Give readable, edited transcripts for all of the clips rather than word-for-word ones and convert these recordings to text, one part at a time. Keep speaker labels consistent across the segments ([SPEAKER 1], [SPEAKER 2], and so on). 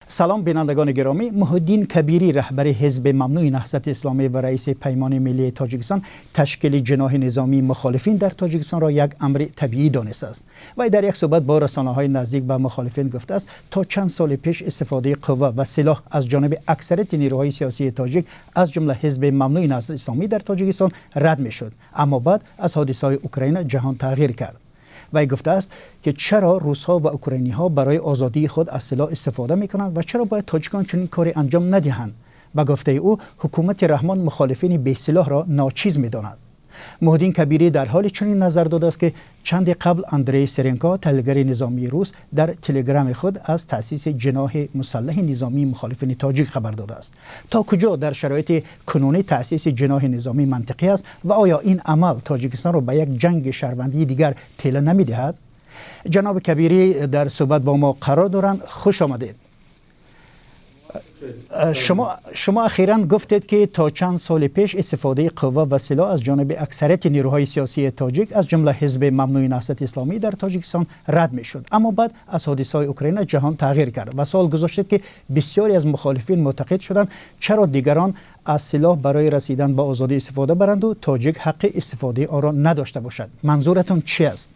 [SPEAKER 1] Салом, бинандагони гиромӣ. Муҳиддин Кабирӣ, раҳбари ҳизби мамнӯи Наҳзати Исломӣ ва раиси Паймони Миллии Тоҷикистон, ташкили ҷиноҳи низомии мухолифин дар Тоҷикистонро як амри табиӣ донистааст. Вай дар як суҳбат бо расонаҳои наздик ба мухолифин гуфтааст, то чанд соли пеш истифодаи қувва ва силоҳ аз ҷониби аксарияти нерӯҳои сиёсии тоҷик, аз ҷумла ҳизби мамнӯи Наҳзати Исломӣ дар Тоҷикистон, рад мешуд, аммо баъд аз ҳодисаҳои Украина ҷаҳон тағйир кард. Вай гуфтааст, ки чаро русҳо ва украиниҳо барои озодии худ аз силоҳ истифода мекунанд ва чаро бояд тоҷикон чунин коре анҷом надиҳанд? Ба гуфтаи ӯ, ҳукумати Раҳмон мухолифини бесилоҳро ночиз медонад. Муҳиддин Кабирӣ дар ҳоле чунин назар додааст, ки чанде қабл Андрей Серенко, таҳлилгари низомии рус, дар телеграми худ аз таъсиси ҷиноҳи мусаллаҳи низомии мухолифини тоҷик хабар додааст. То куҷо дар шароити кунунӣ таъсиси ҷиноҳи низомӣ мантиқӣ аст ва оё ин амал Тоҷикистонро ба як ҷанги шаҳрвандии дигар тела намедиҳад? Ҷаноби Кабирӣ дар суҳбат бо мо қарор доранд. Хуш омадед. Шумо ахиран гуфтед, ки то чанд соли пеш истифодаи қувва ва силоҳ аз ҷониби аксарияти нерӯҳои сиёсии тоҷик, аз ҷумла ҳизби мамнӯи Наҳзати Исломӣ дар Тоҷикистон, рад мешуд, аммо баъд аз ҳодисаҳои Украина ҷаҳон тағйир кард ва суол гузоштед, ки бисёре аз мухолифин мӯътақид шуданд, чаро дигарон аз силоҳ барои расидан ба озодӣ истифода баранду тоҷик ҳаққи истифодаи онро надошта бошад. Манзуратон чи аст?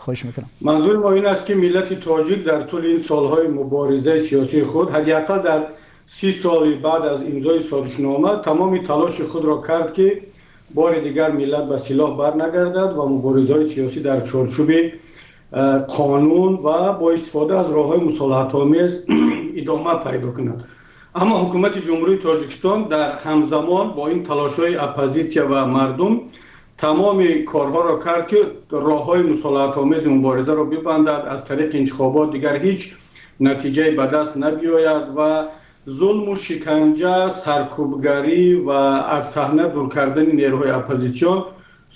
[SPEAKER 1] Хоҳиш мекунам.
[SPEAKER 2] Манзури мо ин аст, ки миллати тоҷик дар тӯли ин солҳои муборизаи сиёсии худ, ҳадди ақал дар 30 соли баъд аз имзои созишнома, тамоми талоши худро кард, ки бори дигар миллат ба силоҳ барнагардад ва муборизаҳои сиёсӣ дар чорчӯби қонун ва бо истифода аз роҳҳои мусолиҳатомез идома пайдо кунад. Аммо ҳукумати Ҷумҳурии Тоҷикистон дар ҳамзамон бо ин талошҳои оппозитсия ва мардум тамоми корҳоро кард, ки роҳҳои мусолиҳатомези муборизаро бибандад, аз тариқи интихобот дигар ҳеҷ натиҷае ба даст набиёяд ва зулму шиканҷа, саркӯбгарӣ ва аз саҳна дур кардани нерӯҳои оппозитсион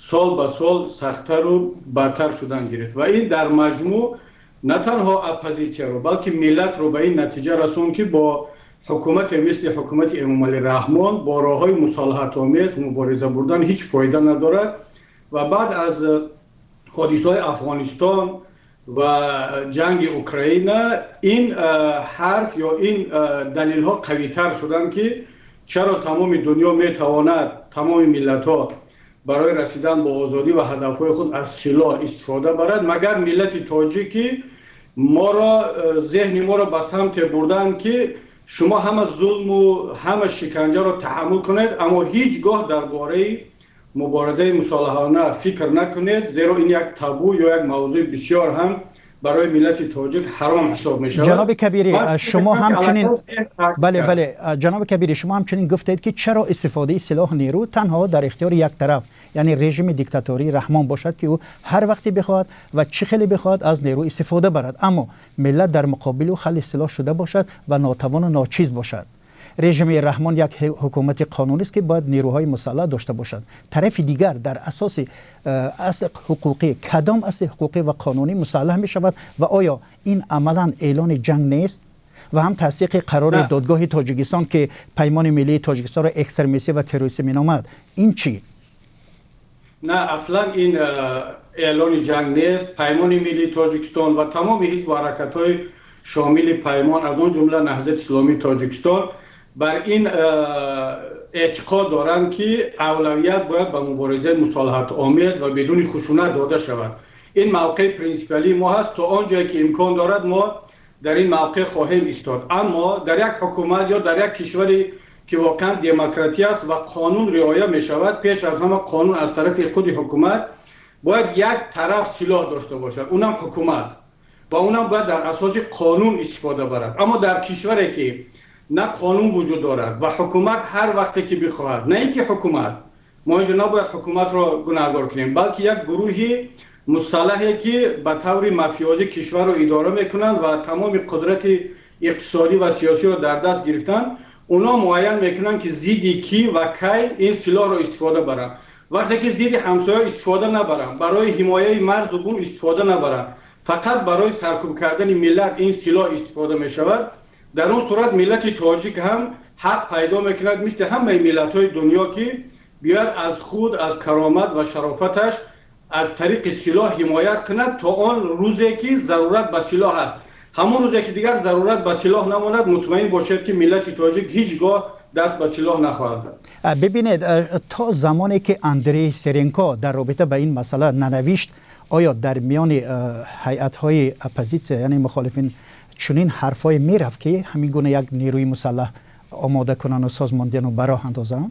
[SPEAKER 2] сол ба сол сахттару бадтар шудан гирифт. Ва ин дар маҷмӯъ на танҳо оппозитсияро, балки миллатро ба ин натиҷа расонд, ки бо ҳукумате мисли ҳукумати Эмомалӣ Раҳмон бо роҳҳои мусолиҳатомез мубориза бурдан ҳеҷ фоида надорад. Ва баъд аз ҳодисаҳои Афғонистон ва ҷанги Украина ин ҳарф ё ин далелҳо қавитар шуданд, ки чаро тамоми дунё метавонад, тамоми миллатҳо барои расидан ба озодӣ ва ҳадафҳои худ аз силоҳ истифода барад, магар миллати тоҷикӣ моро, зеҳни моро ба самте бурданд, ки шумо ҳама зулму ҳама шиканҷаро таҳаммул кунед, аммо ҳеҷ гоҳ дар бораи муборизаи мусолиҳона фикр накунед, зеро ин як табу ё як мавзӯи бисёр ҳам барои миллати тоҷик ҳаром ҳисоб мешавад.
[SPEAKER 1] Ҷаноби Кабирӣ, шумо ҳамчунин, бале, ҷаноби Кабирӣ, шумо ҳамчунин гуфтед, ки чаро истифодаи силоҳ, нерӯ танҳо дар ихтиёри як тараф, яъне режими диктатории Раҳмон бошад, ки ӯ ҳар вақте бихоҳад ва чӣ хеле бихоҳад аз нерӯ истифода барад, аммо миллат дар муқобили ӯ хали силоҳ шуда бошад ва нотавону ночиз бошад. Режими Раҳмон як ҳукумати қонунист, ки бояд нерӯҳои мусаллаҳ дошта бошад. Тарафи дигар дар асоси асли ҳуқуқӣ, кадом асли ҳуқуқӣ ва қонунӣ мусаллаҳ мешавад ва оё ин амалан эълони ҷанг нест? Ва ҳам тасдиқи қарори додгоҳи Тоҷикистон, ки Паймони Миллии Тоҷикистонро экстремистӣ ва террористӣ меномад, ин чӣ?
[SPEAKER 2] На, аслан ин эълони ҷанг нест. Паймони Миллии Тоҷикистон ва тамоми ҳизбу ҳаракатҳои шомили паймон, аз он ҷумла Наҳзати Исломии Тоҷикистон, бар ин эътиқод доранд, ки авлавият бояд ба муборизаи мусолиҳатомез ва бидуни хушунат дода шавад. Ин мавқеи принсипиалии мо ҳаст. То он ҷое ки имкон дорад, мо дар ин мавқеъ хоҳем истод. Аммо дар як ҳукумат ё дар як кишваре ки воқеан демократия аст ва қонун риоя мешавад, пеш аз ҳама қонун аз тарафи худи ҳукумат, бояд як тараф силоҳ дошта бошад, унам ҳукумат, ва унам бояд дар асоси қонун истифода барад. Аммо дар кишваре ки на қонун вуҷуд дорад ва ҳукумат ҳар вақте ки бихоҳад, на ин ки ҳукумат, мо инҷо набояд ҳукуматро гунаҳгор кунем, балки як гурӯҳи мусаллаҳе ки ба таври мафиёзӣ кишварро идора мекунанд ва тамоми қудрати иқтисодӣ ва сиёсиро дар даст гирифтанд, онҳо муайян мекунанд, ки зидди кӣ ва кай ин силоҳро истифода баранд. Вақте ки зидди ҳамсоя истифода набаранд, барои ҳимояи марзу бум истифода набаранд, фақат барои саркӯб кардани миллат ин силоҳ истифода мешавад, дар он сурат миллати тоҷик ҳам ҳақ пайдо мекунад, мисли ҳамаи миллатҳои дунё, ки биёяд аз худ, аз каромат ва шарофаташ аз тариқи силоҳ ҳимоят кунад то он рӯзе ки зарурат ба силоҳ аст. Ҳамон рӯзе ки дигар зарурат ба силоҳ намонад, мутмаин бошед, ки миллати тоҷик ҳеҷ гоҳ даст ба силоҳ нахоҳад зад.
[SPEAKER 1] Бибинед, то замоне ки Андрей Серенко дар робита ба ин масъала нанавишт, оё дар миёни ҳайатҳои оппозитсия, яъне мухолифин, чунин ҳарфҳое мерафт, ки ҳамин гуна як нерӯи мусаллаҳ омода кунанд, созмон диҳанд ба роҳ андозанд?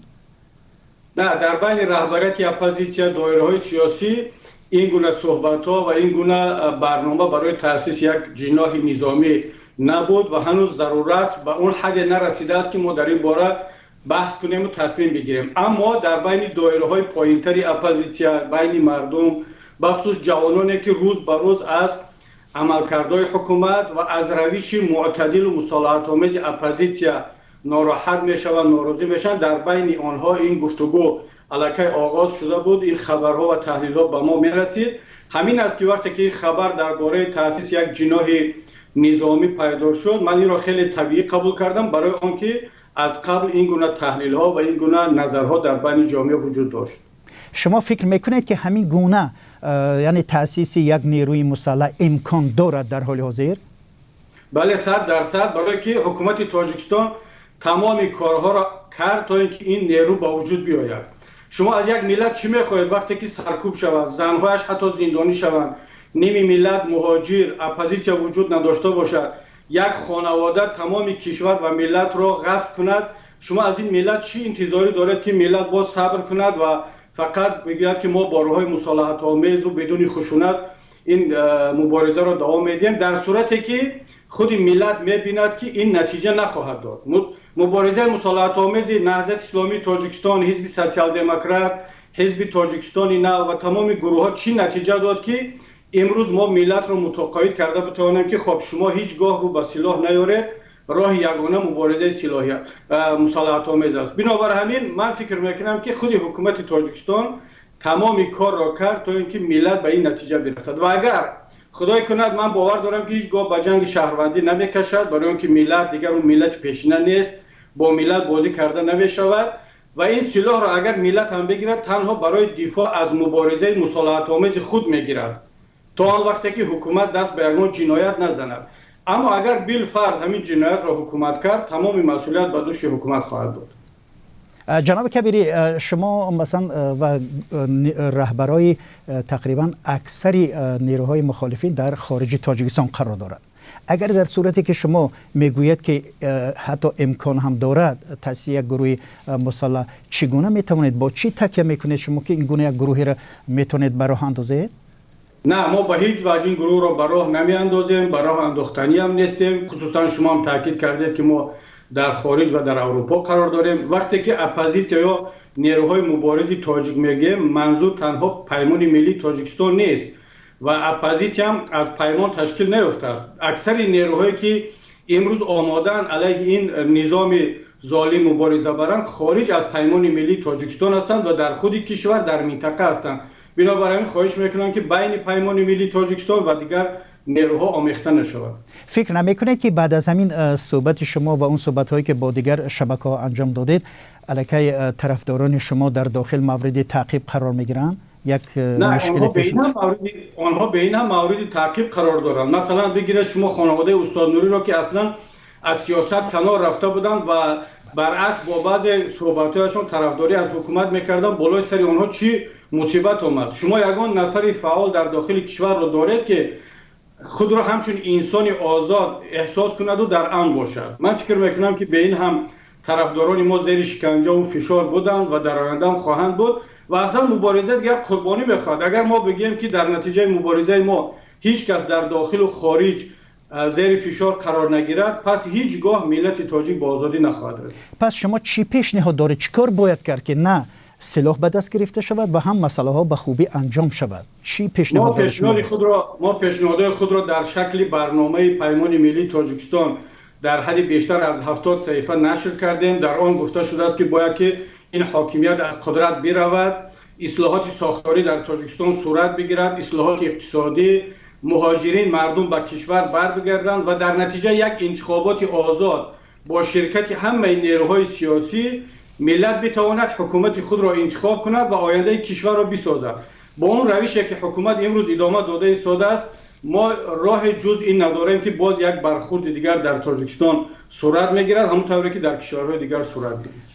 [SPEAKER 2] На, дар байни раҳбарияти оппозитсия, доираҳои сиёсӣ ин гуна суҳбатҳо ва ин гуна барнома барои таъсиси як ҷиноҳи низомӣ набуд ва ҳанӯз зарурат ба он ҳадде нарасидааст, ки мо дар ин бора баҳс кунем ва тасмим бигирем. Аммо дар байни доираҳои поинтари оппозитсия, байни мардум, бахусус ҷавононе, ки рӯз ба рӯз аз амалкардҳои ҳукумат ва аз равиши мӯътадилу мусолиҳатомези оппозитсия нороҳат мешаванд, норозӣ мешаванд, дар байни онҳо ин гуфтугӯ аллакай оғоз шуда буд. Ин хабарҳо ва таҳлилҳо ба мо мерасид. Ҳамин аст, ки вақте ки ин хабар дар бораи таъсиси як ҷиноҳи низомӣ пайдо шуд, ман инро хеле табиӣ қабул кардам, барои он ки аз қабл ин гуна таҳлилҳо ва ин гуна назарҳо дар байни ҷомеа вуҷуд дошт.
[SPEAKER 1] Шумо фикр мекунед, ки ҳамин гуна, яъне таъсиси як нерӯи мусаллаҳ, имкон дорад дар ҳоли ҳозир?
[SPEAKER 2] Бале, 100%, барое ки ҳукумати Тоҷикистон тамоми корҳоро кард, то ин ки ин нерӯ ба вуҷуд биёяд. Шумо аз як миллат чӣ мехоҳед, вақте ки саркӯб шавад, занҳояш ҳатто зиндонӣ шаванд, ними миллат муҳоҷир, оппозитсия вуҷуд надошта бошад, як хонавода тамоми кишвар ва миллатро ғасб кунад? Шумо аз ин миллат чӣ интизорӣ доред, ки миллат боз сабр кунад ва фақат бигӯяд, ки мо бо роҳҳои мусолиҳатомезу бидуни хушунат ин муборизаро давом медиҳем, дар сурате ки худи миллат мебинад, ки ин натиҷа нахоҳад дод? Муборизаи мусолиҳатомези Наҳзати Исломии Тоҷикистон, Ҳизби Социал-Демократ, Ҳизби Тоҷикистони Нав ва тамоми гурӯҳҳо чӣ натиҷа дод, ки имрӯз мо миллатро мутақоид карда битавонем, ки хоб, шумо ҳеҷ гоҳ рӯ ба силоҳ наёред, роҳи ягона муборизаи силоҳӣ мусолиҳатомез аст? Бинобар ҳамин ман фикр мекунам, ки худи ҳукумати Тоҷикистон тамоми корро кард, то ин ки миллат ба ин натиҷа бирасад. Ва агар Худой кунад, ман бовар дорам, ки ҳеҷ гоҳ ба ҷанги шаҳрвандӣ намекашад, барои он ки миллат дигар он миллати пешина нест, бо миллат бозӣ карда намешавад. Ва ин силоҳро агар миллат ҳам бигирад, танҳо барои дифоъ аз муборизаи мусолиҳатомези худ мегирад, то он вақте ки ҳукумат даст ба ягон ҷиноят назанад. Аммо агар билфарз ҳамин ҷиноятро ҳукумат кард, тамоми масъулият ба дӯши ҳукумат хоҳад буд.
[SPEAKER 1] Ҷаноби Кабирӣ, шумо масалан ва раҳбарои тақрибан аксари нерӯҳои мухолифин дар хориҷи Тоҷикистон қарор дорад. Агар дар сурате ки шумо мегӯед, ки ҳатто имкон ҳам дорад таъсиси як гурӯҳи мусаллаҳ, чӣ гуна метавонед, бо чӣ такя мекунед шумо, ки ин гуна як гурӯҳеро метавонед ба роҳ андозед?
[SPEAKER 2] На, мо ба ҳеҷ ваҷҳ ин гурӯҳро ба роҳ намеандозем, ба роҳ андохтанӣ ҳам нестем. Хусусан шумо ҳам таъкид кардед, ки мо дар хориҷ ва дар Аврупо қарор дорем. Вақте ки оппозитсия ё нерӯҳои муборизи тоҷик мегӯем, манзур танҳо Паймони Миллии Тоҷикистон нест ва оппозитсиям аз Паймон ташкил наёфтааст. Аксари нерӯҳое, ки имрӯз омодаанд алайҳи ин низоми золим мубориза баранд, хориҷ аз Паймони Миллии Тоҷикистон ҳастанд ва дар худи кишвар, дар минтақа ҳастанд. Бинобар ҳамин хоҳиш мекунам, ки байни Паймони Миллии Тоҷикистон ва дигар нерӯҳо омехта нашавад.
[SPEAKER 1] Фикр намекунед, ки баъд аз ҳамин суҳбати шумо ва он суҳбатҳое, ки бо дигар шабакаҳо анҷом додед, аллакай тарафдорони шумо дар дохил мавриди таъқиб қарор мегиранд, як мушкиле пеш?
[SPEAKER 2] Онҳо ба ин ҳам мавриди таъқиб қарор доранд. Масалан, бигиред шумо хонаводаи устод Нуриро, ки аслан аз сиёсат канор рафта буданд ва баръакс бо баъзе суҳбатҳояшон тарафдорӣ аз ҳукумат мекарданд, болои сари онҳо чӣ мусибат омад. Шумо ягон нафари фаъол дар дохили кишварро доред, ки худро ҳамчун инсони озод эҳсос кунаду дар амн бошад? Ман фикр мекунам, ки ба ин ҳам тарафдорони мо зери шиканҷаву фишор буданд ва дар оянда ҳам хоҳанд буд. Ва аслан мубориза дигар қурбонӣ мехоҳад. Агар мо бигӯем, ки дар натиҷаи муборизаи мо ҳеҷ кас дар дохилу хориҷ зери фишор қарор нагирад, пас ҳеҷ гоҳ миллати тоҷик ба озодӣ нахоҳад расид.
[SPEAKER 1] Пас шумо чӣ пешниҳод доред? Чӣ кор бояд кард, ки на силоҳ ба даст гирифта шавад ва ҳам масъалаҳо ба хубӣ анҷом шавад? Чӣ пешниҳод доред шумо?
[SPEAKER 2] Мо пешниҳодҳои худро дар шакли барномаи Паймони Миллии Тоҷикистон дар ҳадди бештар аз 70 саҳифа нашр кардем. Дар он гуфта шудааст, ки бояд ки ин ҳокимият аз қудрат биравад, ислоҳоти сохторӣ дар Тоҷикистон сурат бигирад, ислоҳоти иқтисодӣ, муҳоҷирин мардум ба кишвар барбигарданд ва дар натиҷа як интихоботи озод бо ширкати ҳамаи нерӯҳои сиёсӣ миллат битавонад ҳукумати худро интихоб кунад ва ояндаи кишварро бисозад. Бо он равише, ки ҳукумат имрӯз идома дода истодааст, Мо роҳи ҷуз ин надорем, ки боз як бархурди дигар дар Тоҷикистон сурат мегирад, ҳамон тавре ки дар кишварҳои дигар сурат гирифт.